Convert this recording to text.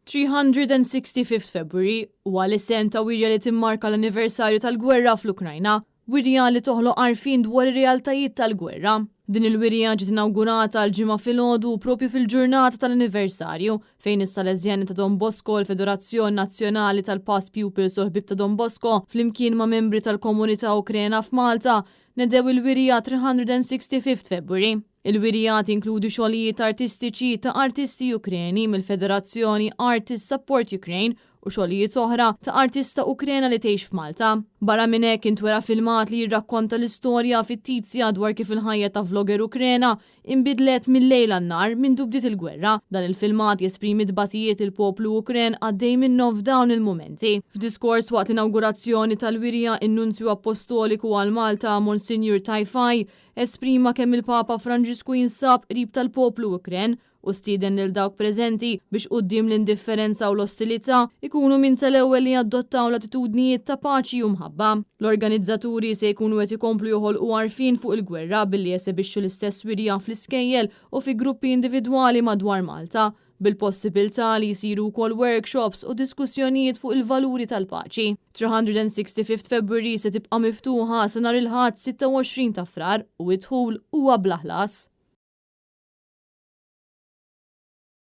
365th February huwa l-isem ta' wirja li timmarka l-anniversarju tal-gwerra fl-Ukrajna, wirja li toħloq għarfien dwar ir-realtajiet tal-gwerra. Din il-wirja ġiet inawgurata l-Ġimgħa filgħodu propju fil-ġurnata tal-anniversarju, fejn is-Salesjani ta' Don Bosco, il-Federazzjon Nazzjonali tal-Past Pupils u l-Ħbieb ta' Don Bosco, flimkien ma' membri tal-komunità Ukrena f'Malta, nedew il-wirja 365th February. Il-wirja tinkludi xogħlijiet artistiċi ta' artisti Ukreni mill-Federazzjoni Artists Support Ukraine u xogħlijiet oħra ta' artista Ukrena li tgħix f'Malta. Barra minn hekk intwera filmat li jirrakkonta l-istorja fittizja dwar kif il-ħajja ta' vlogger Ukrena inbidlet mil-lejl għan-nhar mindu bdiet il-gwerra. Dan il-filmat jesprimi t-tbatijiet li l-poplu Ukren għaddej minnhom f'dawn il-mumenti. F'diskors waqt l-inawgurazzjoni tal-wirja, in-Nunzju Appostoliku għal Malta, Monsinjur Tajfaj, Esprima kemm il-Papa Franġisku jinsab qrib tal-poplu Ukren u stieden lil dawk preżenti biex quddiem l-indifferenza u l-ostilità jkunu minn tal-ewwel li jadottaw l-attitudnijiet ta' paċi u mħabba. L-organizzaturi se jkunu qed ikomplu joħolqu għarfien fuq il-gwerra billi jesebixxu l-istess wirja fl-iskejjel u fi gruppi individwali madwar Malta bil-possibilità li jsiru wkoll workshops u diskussjonijiet fuq il-valuri tal-paċi. 365th February se tibqa' miftuħa sa nhar il-Ħadd 26 ta' Frar u d-dħul huwa bla ħlas.